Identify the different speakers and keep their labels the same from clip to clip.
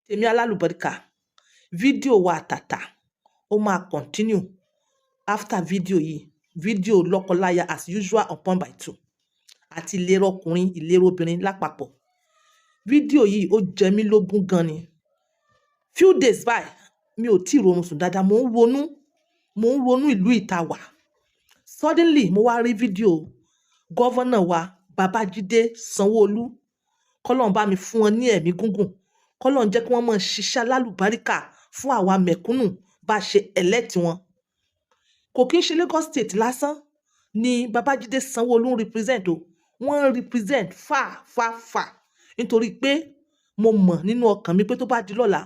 Speaker 1: Tèmi alálùbáríkà, fídíò wa àtàtà ó máa continue after fídíò yìí, fídíò lọ́kọláya as usual on point by two àti ìlera ọkùnrin, ìlera obìnrin lápapọ̀. Fídíò yìí ó jẹ mí lógún gan ni. Few days báyìí, mi ò tíì rorun sùn dáadáa. Mò ń ronú, mò ń ronú ìlú ìta wà. Suddenly, mo wá rí fídíò governor wa, Babájídé Sanwó-Olú. Kọ́lọ́n bá mi fún wọn ní ẹ̀mí gígùn, kọ́lọ́n jẹ́ kí wọ́n máa ṣiṣẹ́ alálùbáríkà fún àwa mẹ̀kúnnù bá ṣe elect wọn. Kò kí ń ṣe Lagos State lásán ni Babájídé Sanwó-Olú ń represent o, wọ́n ń represent far, far, far, nítorí pé mo mọ̀ nínú ọkàn mi pé tó bá di lọ́la,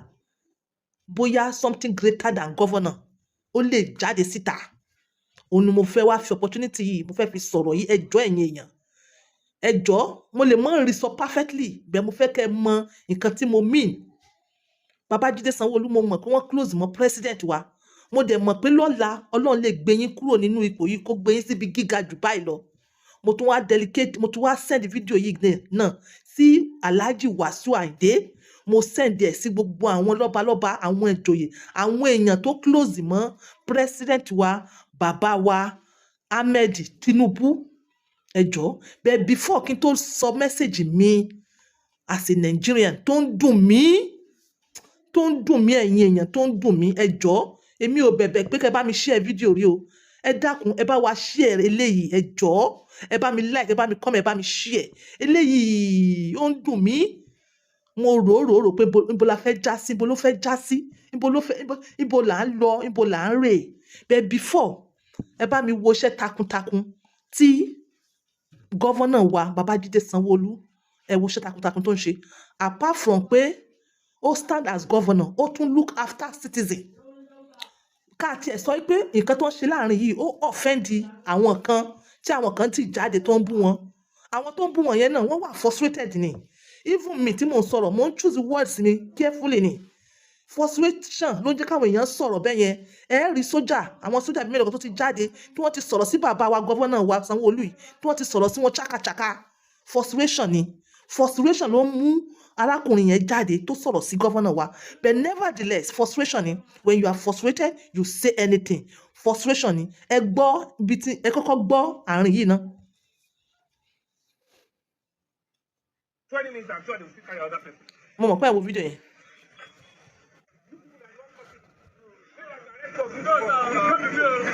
Speaker 1: bóyá something greater than governor ó lè jáde síta. Òun ni mo fẹ́ wá fi opportunity yìí, mo fẹ́ fi sọ̀rọ̀ yìí. Ẹ jọ̀ọ́, ẹ̀yin èèyàn, ẹ jọ̀ọ́, mo lè mọ̀ rí sọ perfectly bẹ́ẹ̀, mo fẹ́ kẹ́ ẹ mọ nǹkan tí mo mean. Babájídé Sanwó-Olú, mo mọ̀ pé wọ́n close mọ́ president wa. Mo dẹ̀ mọ̀ pé lọ́la, Ọlọ́run lè gbé yín kúrò nínú ipò yìí, kó gbé yín síbi gíga jù báyìí lọ. Mo tún wá dedicate, mo tún wá send fídíò yìí náà sí Alhaji Wasiu Ayinde. Mo send ẹ̀ sí gbogbo àwọn lọ́balọ́ba, àwọn ìjòyè, àwọn èèyàn tó close mọ́ president wa, bàbá wa Ahmed Tinubu. Ẹ jọ̀ọ́, bẹ́ẹ̀ before kí n tó sọ message mi as a Nigerian tó ń dùn mí, tó ń dùn mí, ẹ̀yin èèyàn, tó ń dùn mí, ẹ jọ̀ọ́, èmi ò bẹ̀bẹ̀ pé kẹ́ bá mi share fídíò rí o. Ẹ dákun, ẹ bá wa share eléyìí. Ẹ jọ̀ọ́, ẹ bá mi like, ẹ bá mi comment, ẹ bá mi share eléyìí. Ó ń dùn mí. Mo rò ó, rò ó, rò pé ibo la fẹ́ já sí, ibo ló fẹ́ já sí, ibo ló fẹ́, ibo là ń lọ, ibo là ń rè. But before, ẹ bá mi wo iṣẹ́ takuntakun tí governor wa, Babájídé Sanwó-Olú. Ẹ wo iṣẹ́ takuntakun tó ń ṣe. Apart from pé ó stand as governor, ó tún look after citizen. Ká tiẹ̀ sọ pé nǹkan tó ń ṣe láàrin yìí, ó offend àwọn kan, tí àwọn kan ti jáde tó ń bú wọn. Àwọn tó ń bú wọn yẹn náà, wọ́n wà frustrated ni. Even me tí mò ń sọ̀rọ̀, mò ń choose words mi carefully ni. Frustration ló ń jẹ́ káwọn èèyàn sọ̀rọ̀ bẹ́ẹ̀ yẹn. Ẹ rí sójà, àwọn sójà bíi mélòó kan tó ti jáde, tí wọ́n ti sọ̀rọ̀ sí bàbá wa, governor wa Sanwó-Olú yìí, tí wọ́n ti sọ̀rọ̀ sí wọn chákàcháká. Frustration ni. Frustration ló ń mú arákùnrin yẹn jáde tó sọ̀rọ̀ sí governor wa. But nevertheless, frustration ni. When you are frustrated, you say anything. Frustration ni. Ẹ gbọ́ ibi tí ẹ kọ́kọ́ gbọ́ àárín yìí náà.
Speaker 2: 20 minutes, I'm sure they will still carry other person.
Speaker 1: Mo mọ̀ pé ẹ wo fídíò yẹn.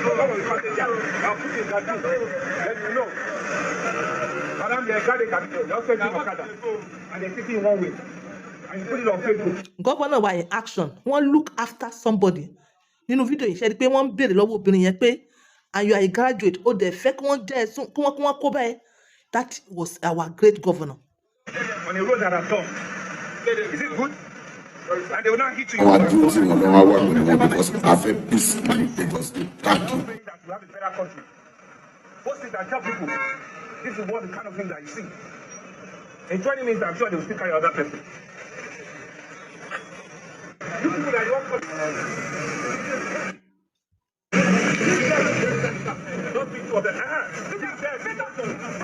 Speaker 2: I'll put it that Let you know. Madam, the guy they can just send you Okada and they're sitting in one way. And you put it on Facebook.
Speaker 1: Governor wa in action, wọ́n look after somebody nínú fídíò yìí. Ṣe rí i pé wọ́n ń béèrè lọ́wọ́ obìnrin yẹn pé, "And you are a graduate, ó dẹ̀ fẹ́ kí wọ́n jẹ́ ẹ̀sùn, kí wọ́n kó bẹ́ẹ̀?" That was our great governor.
Speaker 2: On a road that are torn. Is it good? And they will not hit you.
Speaker 3: Àwọn àdúró tí wọn lọ́wọ́ wà pẹ̀lú wọn because a fẹ́ peace ní Lagos State. Thank you.
Speaker 2: Saying that we have a better country. Post it and tell people this is what the kind of thing that you see. In 20 minutes, I'm sure they will still carry other person. You people that you want. Don't speak two of them. Look at them.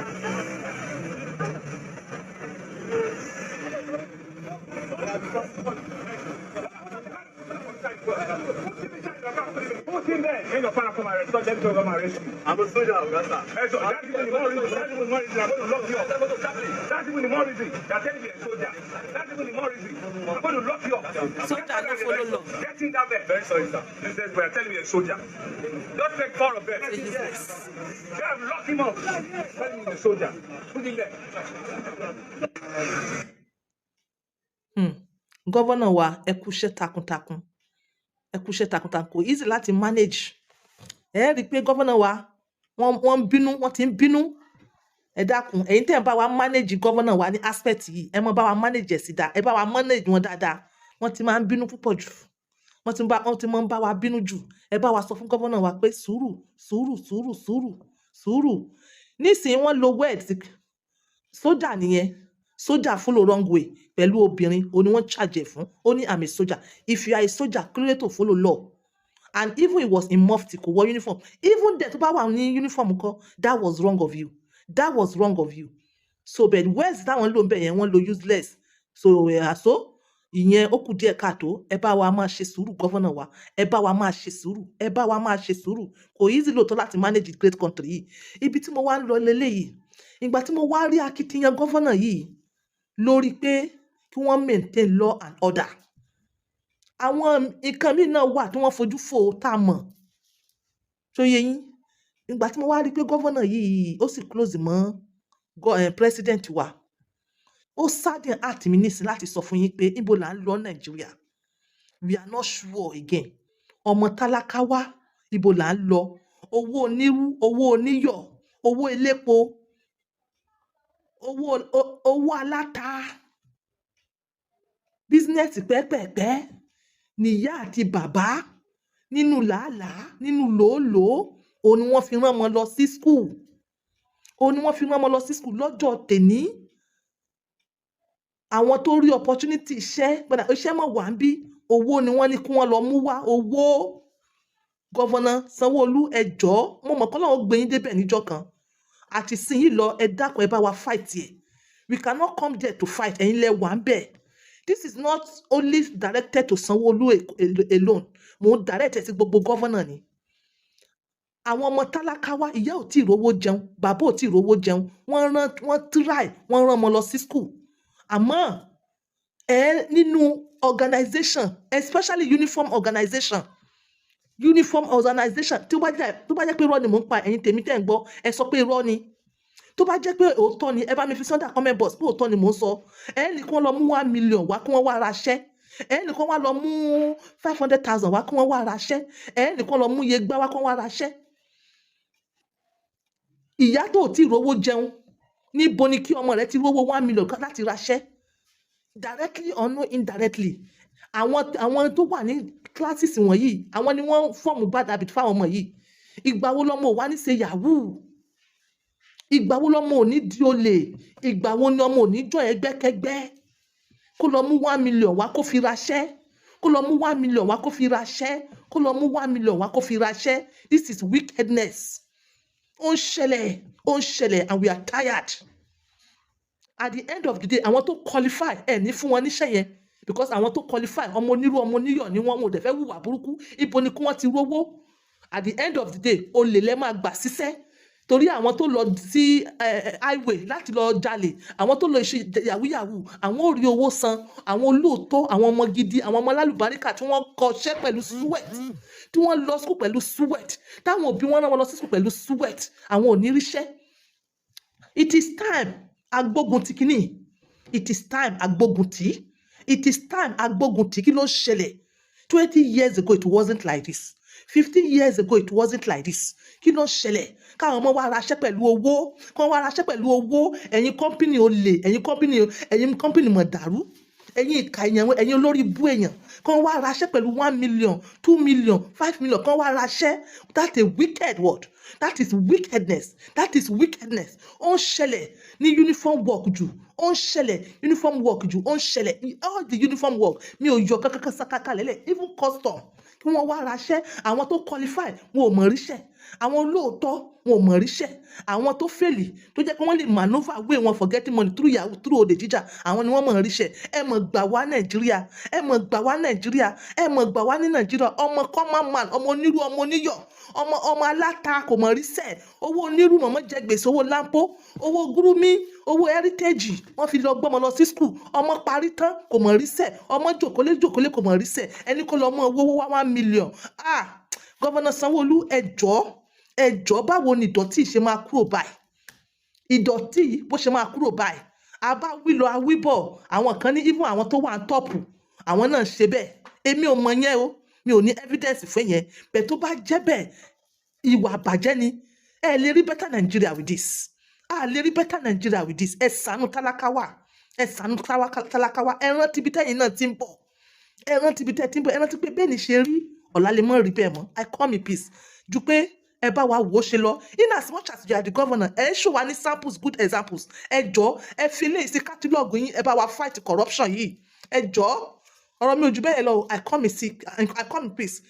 Speaker 2: Put him there. When your father come arrest, let them come arrest you.
Speaker 4: I'm a soldier, Oga.
Speaker 2: Eh, so that's even the more reason. That's even the more reason. I'm going to lock you up. That's even the more reason. They're telling me a soldier. That's even the more reason. I'm going to lock you up.
Speaker 1: Soldier no follow law.
Speaker 2: Get in that bed.
Speaker 4: Very sorry, sir.
Speaker 2: This is where telling me a soldier. Just take four of them.
Speaker 1: Useless.
Speaker 2: Yeah, lock him up. Tell me a soldier. Put him there.
Speaker 1: Governor wa, ẹ kú iṣẹ́ takuntakun, ẹ kú iṣẹ́ takuntakun. Kò easy láti manage. Ẹ rí i pé governor wa, wọ́n ń bínú, wọ́n ti ń bínú. Ẹ dákun, ẹ̀yin tẹ́ ẹ̀ ń bá wa manage governor wa ní aspect yìí, ẹ mọ́ bá wa manage ẹ̀ sí dáa. Ẹ bá wa manage wọn dáadáa. Wọ́n ti máa ń bínú púpọ̀ jù, wọ́n ti máa ń bá wa bínú jù. Ẹ bá wa sọ fún governor wa pé sùúrù, sùúrù, sùúrù, sùúrù, sùúrù. Nísìnyí, wọ́n lo words sójà nìyẹn. Sójà follow wrong way pẹ̀lú obìnrin, òun ni wọ́n charge ẹ̀ fún. Ó ní, "I'm a soldier." If you are a soldier, kí ló dé tó follow law? And even he was in mufti, kò wọ uniform. Even then, tó bá wà ní uniform kọ́, that was wrong of you, that was wrong of you. So, but words táwọn lò ń bẹ̀ yẹn, wọ́n lo useless. So so Ìyẹn ó kù díẹ̀ káàtó. Ẹ bá wa máa ṣe sùúrù, governor wa. Ẹ bá wa máa ṣe sùúrù, ẹ bá wa máa ṣe sùúrù. Kò easy lóòótọ́ láti manage great country yìí. Ibi tí mo wá ń lọ leléyìí, ìgbà tí mo wá rí akitiyan governor yìí lórí pé kí wọ́n maintain law and order, àwọn nǹkan míì náà wà tí wọ́n fojú fò tá a mọ̀ tó yé yín. Ìgbà tí mo wá rí pé governor yìí, ó sì close mọ́ president wa, ó sadden heart mi nísìn láti sọ fún yín pé níbo là ń lọ Nàìjíríà? We are not sure again. Ọmọ tálákà wá, ibo là ń lọ? Owó onírú, owó oníyọ̀, owó elépo, owó aláta, business pẹ́pẹ̀pẹ́ níyà àti bàbá nínú làálàá, nínú lòólòó, òun ni wọ́n fi rán ọmọ lọ sí school, òun ni wọ́n fi rán ọmọ lọ sí school. Lọ́jọ́ tèní, àwọn tó rí opportunity iṣẹ́ padà, iṣẹ́ mọ̀ wá ń bí, owó ni wọ́n ní kí wọ́n lọ mú wá owó. Governor Sanwó-Olú, ẹ jọ̀ọ́, mo mọ̀ kọ́lọ́run ó gbé yín débẹ̀ níjọ́ kan. Àti sìn yìí lọ, ẹ dákun, ẹ bá wa fight ẹ̀. We cannot come there to fight. Ẹ̀yin lẹ wà ń bẹ̀. This is not only directed to Sanwó-Olú alone. Mo ń direct ẹ̀ sí gbogbo governor ni. Àwọn ọmọ tálákà wá, ìyá ò tí ì rówó jẹun, bàbá ò tí ì rówó jẹun, wọ́n rán, wọ́n try, wọ́n rán ọmọ lọ sí school. Àmọ́ ẹ nínú organization, especially uniform organization, uniform organization, tí ó bá jẹ́, tó bá jẹ́ pé irọ́ ni mò ń pa, ẹ̀yin tèmi tẹ́ ń gbọ́, ẹ sọ pé irọ́ ni. Tó bá jẹ́ pé òótọ́ ni, ẹ bá mi fi sí under comment box pé òótọ́ ni mò ń sọ. Ẹ ní kí wọ́n lọ mú 1 million wá kí wọ́n wá raṣẹ́, ẹ ní kí wọ́n wá lọ mú 500,000 wá kí wọ́n wá raṣẹ́, ẹ ní kí wọ́n lọ mú iye gbá wá kí wọ́n wá raṣẹ́. Ìyá tó ò tí ì rówó jẹun, níbo ni kí ọmọ rẹ ti rówó 1 million láti raṣẹ́? Directly or no indirectly, àwọn tó wà ní classes wọ̀nyí, àwọn ni wọ́n form bad habit fáwọn ọmọ yìí. Ìgbà wo lọmọ ò wá ní ṣe yahoo? Ìgbà wo lọmọ ò ní di olè? Ìgbà wo ni ọmọ ò ní jọ ẹgbẹ́kẹ́gbẹ́? Kó lọ mú 1 million wá kó fi raṣẹ́, kó lọ mú 1 million wá kó fi raṣẹ́, kó lọ mú 1 million wá kó fi raṣẹ́. This is wickedness. Ó ń ṣẹlẹ̀, ó ń ṣẹlẹ̀, and we are tired. At the end of the day, àwọn tó qualify, ẹ̀ ní fún wọn níṣẹ́ yẹn, because àwọn tó qualify, ọmọ onírú, ọmọ oníyọ̀ ni wọ́n, wọn ò dẹ̀ fẹ́ hùwà burúkú. Ibo ni kí wọ́n ti rówó? At the end of the day, olè lẹ́ máa gbà síṣẹ́, torí àwọn tó lọ sí highway láti lọ jalè, àwọn tó lọ ṣe yahoo yahoo, àwọn ò rí owó san. Àwọn olóòótọ́, àwọn ọmọ gidi, àwọn ọmọ alálùbáríkà tí wọ́n kọ́ṣẹ́ pẹ̀lú sweat, tí wọ́n lọ school pẹ̀lú sweat, táwọn òbí wọn rán wọn lọ sí school pẹ̀lú sweat, àwọn ò ní ríṣẹ́. It is time agbógun ti kínní. It is time agbógun tí. It is time agbógun tí. Kí ló ń ṣẹlẹ̀? 20 years ago, it wasn't like this. 15 years ago, it wasn't like this. Kí ló ń ṣẹlẹ̀? Káwọn ọmọ wa raṣẹ́ pẹ̀lú owó, kí wọ́n wá raṣẹ́ pẹ̀lú owó. Ẹ̀yin company olè, ẹ̀yin company, ẹ̀yin company mọ̀dàrú, ẹ̀yin ìka èèyàn, ẹ̀yin olórí ibú èèyàn, kí wọ́n wá raṣẹ́ pẹ̀lú 1 million, 2 million, 5 million, kí wọ́n wá raṣẹ́. That's a wicked word. That is wickedness. That is wickedness. Ó ń ṣẹlẹ̀ ní uniform work jù. Ó ń ṣẹlẹ̀ uniform work jù. Ó ń ṣẹlẹ̀ all the uniform work. Mi ò yọ kankan sakaka lẹ́lẹ̀, even custom, kí wọ́n wá raṣẹ́. Àwọn tó qualify, wọn ò mọ̀ ríṣẹ́. Àwọn olóòótọ́, wọn ò mọ̀ ríṣẹ́. Àwọn tó fail, tó jẹ́ pé wọ́n lè manoeuvre way wọn for getting money through yahoo, through olè jíjà, àwọn ni wọ́n mọ̀ ríṣẹ́. Ẹ mọ̀ gbà wá Nàìjíríà, ẹ mọ̀ gbà wá Nàìjíríà, ẹ mọ̀ gbà wá ní Nàìjíríà. Ọmọ common man, ọmọ onírú, ọmọ oníyọ̀, ọmọ aláta kò mọ̀ ríṣẹ́. Owó onírú, mọ̀mọ́ jẹ gbèsè owó lampo, owó gúrúmí, owó heritage, wọ́n fi lọ gbọ́mọ lọ sí school. Ọmọ parí tán, kò mọ̀ ríṣẹ́. Ọmọ jòkólé jòkólé, kò mọ̀ ríṣẹ́. Ẹni kó lọ mọ owó wá 1 million. Ah, Governor Sanwó-Olú, ẹ jọ̀ọ́, ẹ jọ̀ọ́, báwo ni ìdọ̀tí ṣe máa kúrò báyìí? Ìdọ̀tí yìí, bó ṣe máa kúrò báyìí? A bá wí lọ, a wí bọ̀, àwọn kan ní even àwọn tó wà ní top, àwọn náà ń ṣe bẹ́ẹ̀. Èmi ò mọ̀ yẹn o, mi ò ní evidence fún yẹn bẹ́ẹ̀. Tó bá jẹ́ bẹ́ẹ̀, ìwà àbàjẹ́ ni. Ẹ lè rí better Nigeria with this. A lè rí better Nigeria with this. Ẹ ṣàánú tálákà wà, ẹ ṣàánú tálákà wà. Ẹ rántí ibi tẹ́yìn náà ti ń bọ̀. Ẹ rántí ibi tẹ́ ti ń bọ̀. Ẹ rántí pé bẹ́ẹ̀ ni ṣe rí, ọ̀la lè mọ́ rí bẹ́ẹ̀ mọ́. I come in peace. Ju pé ẹ bá wa wò ó ṣe lọ. In as much as you are the governor, ẹ ń show wa ní samples, good examples, ẹ jọ, ẹ fi eléyìí sí catalogue yín. Ẹ bá wa fight corruption yìí, ẹ jọ. Ọ̀rọ̀ mi ò jù bẹ́ẹ̀ lọ. I come in sick, I come in peace.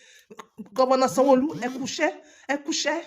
Speaker 1: Governor Sanwó-Olú, ẹ kúṣẹ́, ẹ kúṣẹ́.